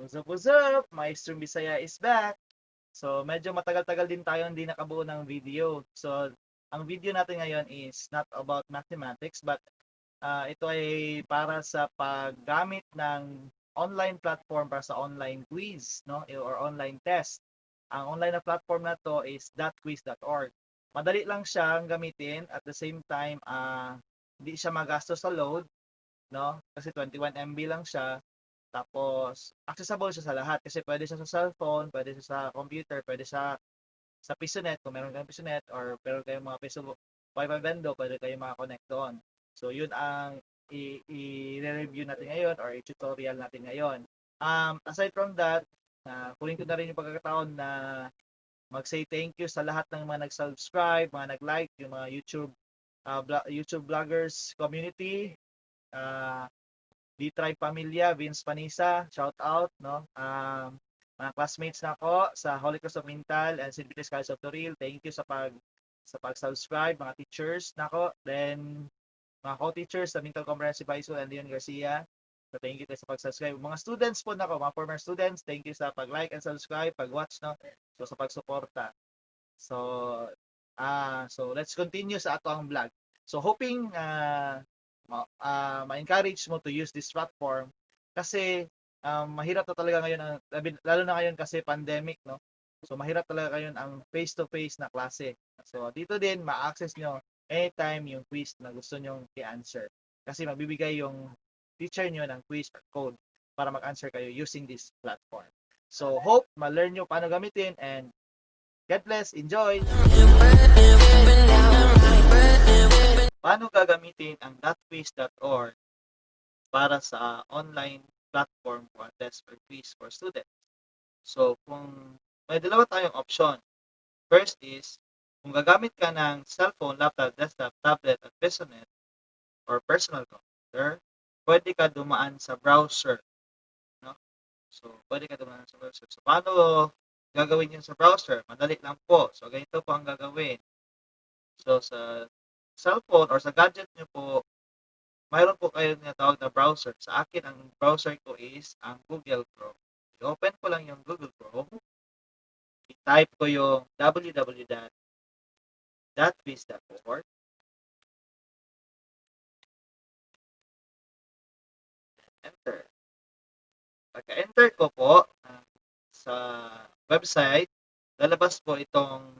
What's up? Maestro Bisaya is back. So, medyo matagal-tagal din tayo hindi nakabuo ng video. So, ang video natin ngayon is not about mathematics but ito ay para sa paggamit ng online platform para sa online quiz, no? Or online test. Ang online na platform na to is .quiz.org. Madali lang siyang gamitin at the same time hindi siya magastos sa load, no? Kasi 21 MB lang siya. Tapos, accessible siya sa lahat kasi pwede siya sa cellphone, pwede siya sa computer, pwede siya sa PisoNet kung meron kayong PisoNet or meron kayong mga Piso Wi-Fi vendor, pwede kayong makakonect doon. So, yun ang i-review natin ngayon or i-tutorial natin ngayon. Aside from that, kunin ko na rin yung pagkakataon na mag-say thank you sa lahat ng mga nag-subscribe, mga nag-like, yung mga YouTube vloggers community. Uh, D-Tribe Pamilya, Vince Panisa, shout out, no? Mga classmates na ako sa Holy Cross of Mintal and St. Peter's College of Toril, thank you sa pag-subscribe, mga teachers nako, then mga co-teachers sa Mintal Comprehensive High School and Leon Garcia. So thank you sa pag-subscribe. Mga students po nako, mga former students, thank you sa pag-like and subscribe, pag-watch, no? So sa pag-suporta. So so let's continue sa ato ang vlog. So hoping ma-encourage mo to use this platform kasi mahirap na talaga ngayon lalo na ngayon kasi pandemic, no? So mahirap talaga ngayon ang face-to-face na klase. So dito din ma-access nyo anytime yung quiz na gusto nyong i-answer. Kasi magbibigay yung teacher nyo ng quiz or code para mag-answer kayo using this platform. So hope ma-learn nyo paano gamitin and God bless, enjoy! Paano gagamitin ang .quiz.org para sa online platform for test or quiz for students? So, kung may dalawa tayong option. First is, kung gagamit ka ng cellphone, laptop, desktop, tablet, at PisoNet or personal computer, pwede ka dumaan sa browser. No? So, pwede ka dumaan sa browser. So, paano gagawin yun sa browser? Madali lang po. So, ganito po ang gagawin. So, sa cellphone or sa gadget nyo po, mayroon po kayo tinatawag na browser. Sa akin, ang browser ko is ang Google Chrome. I-open ko lang yung Google Chrome. I-type ko yung www.quiz.org. Enter. Pagka-enter ko po sa website, lalabas po itong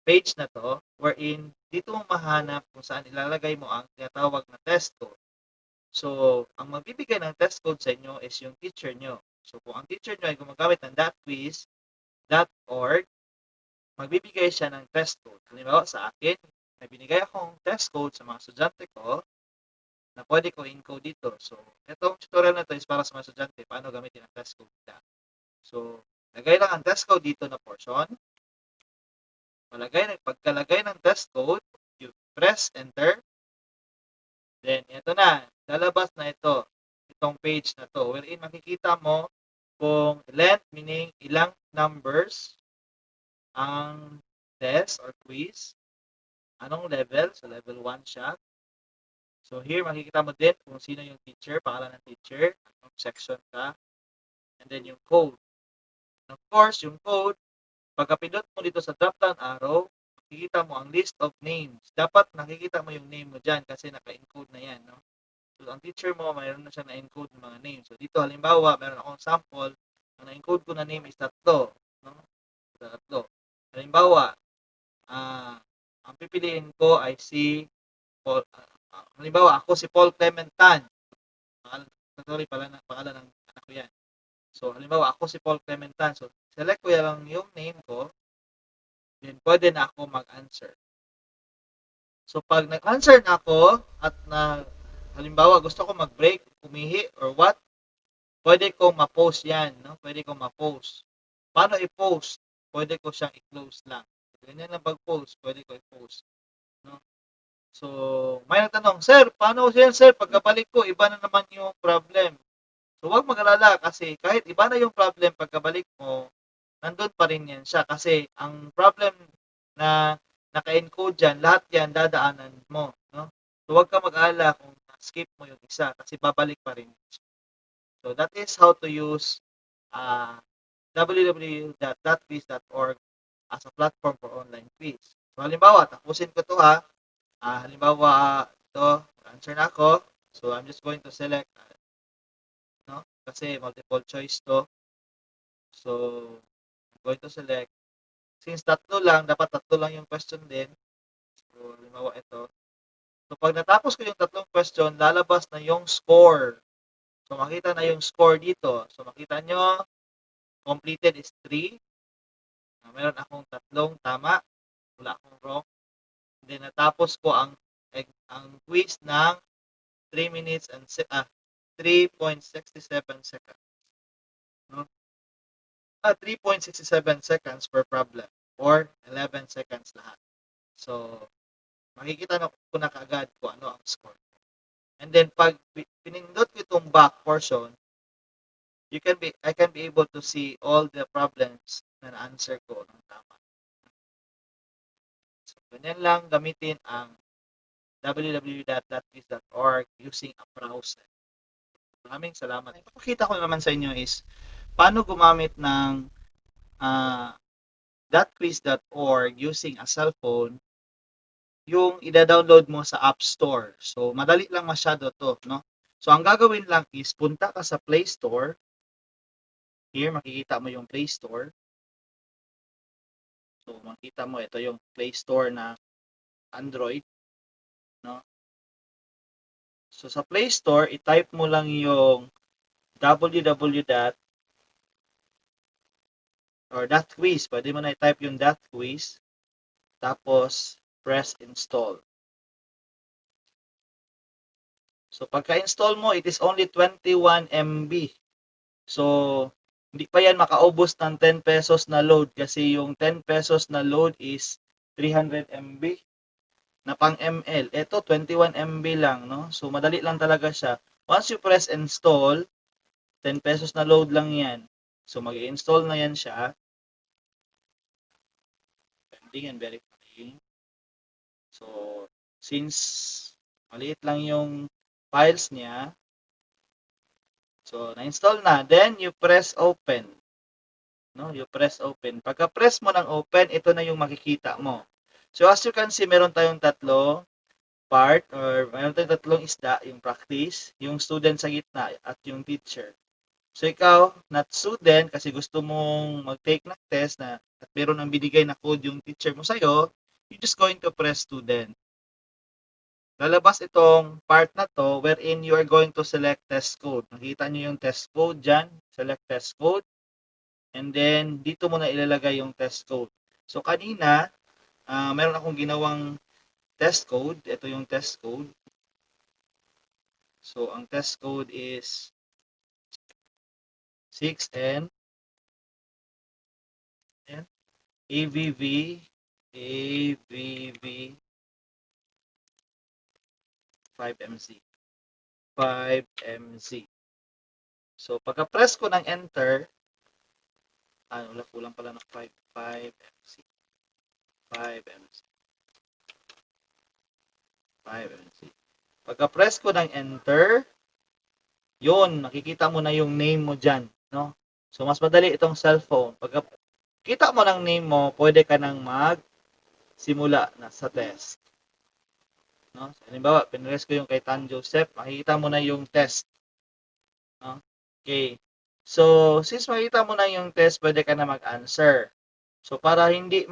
page na to wherein dito mo mahanap kung saan ilalagay mo ang tinatawag na test code. So, ang magbibigay ng test code sa inyo is yung teacher nyo. So, kung ang teacher nyo ay gumagamit ng .quiz.org, magbibigay siya ng test code. Halimbawa sa akin, may binigay akong test code sa mga estudyante ko na pwede ko encode dito. So, itong tutorial na ito is para sa mga estudyante, paano gamitin ang test code nila. So, lagay lang ang test code dito na portion. Pagkalagay ng test code, you press enter. Then, ito na. Lalabas na ito. Itong page na to. Wherein makikita mo kung length, meaning ilang numbers ang test or quiz. Anong level? So, level 1 siya. So, here, makikita mo din kung sino yung teacher, pangalan ng teacher, anong section ka, and then yung code. And of course, yung code, pagkapindot mo dito sa drop-down arrow, makikita mo ang list of names. Dapat nakikita mo yung name mo dyan kasi naka-encode na yan, no? So, ang teacher mo, mayroon na siya na-encode ng mga names. So, dito, halimbawa, mayroon akong sample, ang na-encode ko na name is tatlo, no? Tatlo. Halimbawa, ang pipiliin ko ay si Paul, halimbawa, ako si Paul Clementan. Pangalan ng anak ko yan. So, halimbawa, ako si Paul Clementan. So, select ko lang yung name ko, then pwede na ako mag-answer. So, pag nag-answer na ako, at halimbawa, gusto ko mag-break, umihi, or what, pwede ko ma-post yan, no? Pwede ko ma-post. Paano i-post? Pwede ko siyang i-close lang. Ganyan lang pag-post, pwede ko i-post. No? So, may nagtanong, Sir, paano yan, sir? Pagkabalik ko, iba na naman yung problem. So, huwag mag-alala kasi kahit iba na yung problem pagkabalik mo, nandun pa rin yan siya. Kasi ang problem na naka-encode dyan, lahat yan dadaanan mo. No? So, huwag ka mag-alala kung skip mo yung isa kasi babalik pa rin. So that is how to use www.quiz.org as a platform for online quiz. So halimbawa, tapusin ko to ha. Halimbawa, ito, answer na ako. So I'm just going to select, no? Kasi multiple choice to. So I'm going to select. Since tatlo lang, dapat tatlo lang yung question din. So halimbawa ito. So pag natapos ko yung tatlong question, lalabas na yung score. So makita na yung score dito. So makita nyo, completed is 3. Meron akong tatlong tama. Wala akong wrong. Then natapos ko ang quiz ng 3 minutes and 3.67 seconds. No? 3.67 seconds per problem or 11 seconds lahat. So makikita na ko na kaagad kung ano ang score. And then pag pinindot ko itong back portion, I can be able to see all the problems na na-answer ko ng tama. So ganyan lang gamitin ang www.quiz.org using a browser. Maraming salamat. Ipapakita ko naman sa inyo is paano gumamit ng .quiz.org using a cellphone yung ida-download mo sa App Store. So madali lang masyado to, no? So ang gagawin lang is punta ka sa Play Store. Here makikita mo yung Play Store. So makita mo ito yung Play Store na Android, no? So sa Play Store, i-type mo lang yung www. or .quiz. Pwede mo na i-type yung .quiz. Tapos press install. So pagka-install mo, it is only 21 MB. So hindi pa yan makaubos ng 10 pesos na load kasi yung 10 pesos na load is 300 MB na pang ML. Ito 21 MB lang, no? So madali lang talaga siya. Once you press install, 10 pesos na load lang yan. So mag-install na yan siya. Pending and verifying. So since maliit lang yung files niya, so na-install na, then you press open. No, you press open. Pagka-press mo ng open, ito na yung makikita mo. So as you can see, meron tayong tatlo part or meron tayong tatlong isda, yung practice, yung student sa gitna at yung teacher. So ikaw, not student kasi gusto mong mag-take ng test na at meron ang binigay na code yung teacher mo sa'yo, you're just going to press student. Lalabas itong part na to wherein you are going to select test code. Nakita nyo yung test code dyan. Select test code. And then, dito mo na ilalagay yung test code. So, kanina, meron akong ginawang test code. Ito yung test code. So, ang test code is 6N AVV 5MZ. 5MZ. So, pagka-press ko ng enter, kulang pala ng 5MC. 5MC. 5MC. Pagka-press ko ng enter, yun, makikita mo na yung name mo dyan, no? So, mas madali itong cellphone. Pagka kita mo ng name mo, pwede ka nang mag-simula na sa test. No? So, halimbawa, pinress ko yung kay Tan Joseph, makikita mo na yung test. No? Okay. So, since makita mo na yung test, pwede ka na mag-answer. So, para hindi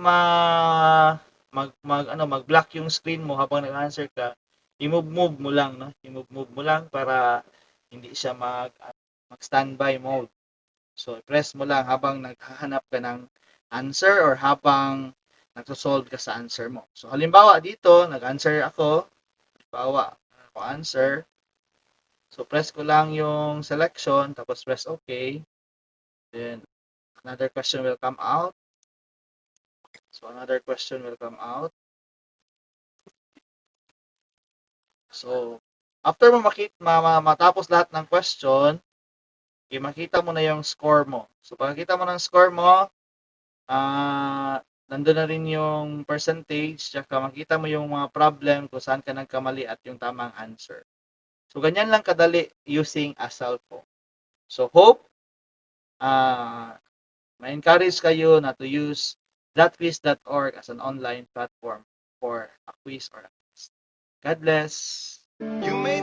mag-block yung screen mo habang nag-answer ka, i-move mo lang, no? I-move mo lang para hindi siya mag-standby mode. So, press mo lang habang naghahanap ka ng answer or habang nagsosolve ka sa answer mo. So, halimbawa dito, nag-answer ako. Halimbawa, ako answer. So, press ko lang yung selection, tapos press OK. Then, another question will come out. So, another question will come out. So, after mo matapos lahat ng question, makita mo na yung score mo. So, pag nakita mo ng score mo, nandun na rin yung percentage, tsaka makita mo yung mga problem kung saan ka nagkamali at yung tamang answer. So, ganyan lang kadali using a cellphone. So hope ma-encourage kayo na to use thatquiz.org as an online platform for a quiz or a test. God bless. You made